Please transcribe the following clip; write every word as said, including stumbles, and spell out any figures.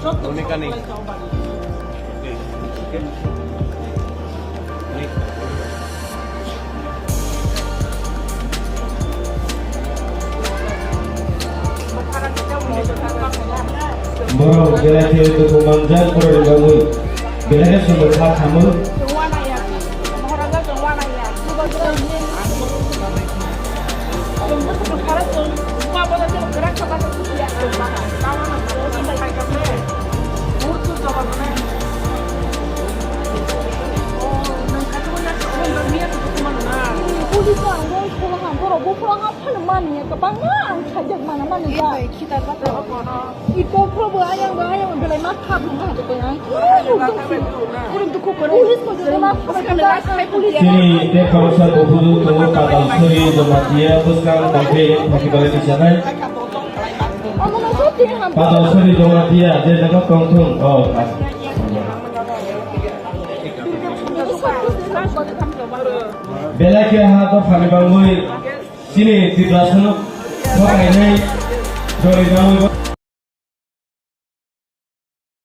Borok belai khe dugu manjak, borok ni bagwi belai khe chwngno kha khamwi. Police ang bo phulang ha, borok bo phulang ha, phano mani ya, kwbangma ang sajak mana mani ya. Iko probo ayang bo ayang belai ma kha bung ha, to koi ang. Uri dukhu kore. Police ko jodi ma kha bai kha, police. Chini tei khoroksa buphuru tongo, Patalsori Jamatia, bwskang tongkhe thangki balai ni sanai. Amo no so tini ham. Patalsori Jamatia, je jaga tongthung, o. Belai khe ha dophani bangwi chini Tiprasa no sokainai jori bangwi.